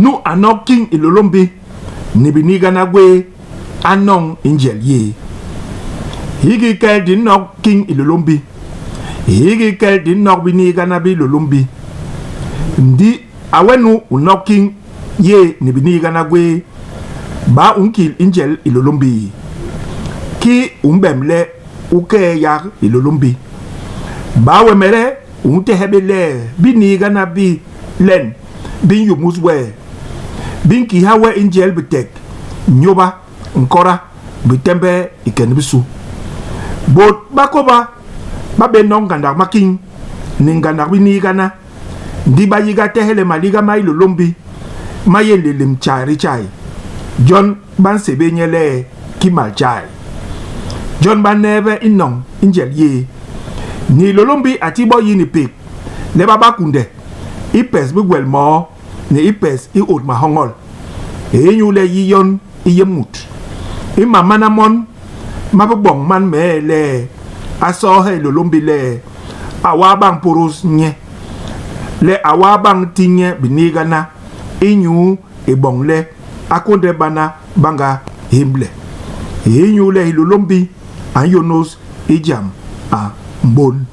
Nu a nok kiñ i Hilôlômbi ni biniigana gwéé, a noñ i njel yéé. Hiki kel di nok kiñ i Hilôlômbi. Hiki kel di nok biniigana bi Hilôlômbi. Ndi a we nu u nok kiñ yéé ni biniigana gwéé, baa u nkil i njel Hilôlômbi? Kii u mbem le u kee yak Hilôlômbi? Baa wemede u ntehe bé le biniigana bi len bi nyumus we, bi nkiha we i njel bitek, nyôba, nkoda, bitembee i ke ni bisu? Bôt ba kôba ba bé nok ngandak makiñ ni ngandak biniigana, ndi ba yiga tehe le maliga ma Hilôlômbi ma yé nlélém tjai di tjai. Jon ba nsébél nye le Kimaltjai. Jon ba neebe i noñ i njel yé. Ni Hilôlômbi a ti bo yi ni pék le ba ba kunde i pes bigwel moo ni i pes i ôt mahoñol, inyule yi yon i yé mut. I mam mana mon ma bi boñ man mee le a soohe Hilôlômbi le a waa bañ pôdôs nye, le a waa bañ ti nye biniigana inyu i boñ le a kônde bana bañga hémle. Inyule Hilôlômbi a nyônôs i jam a mbôn.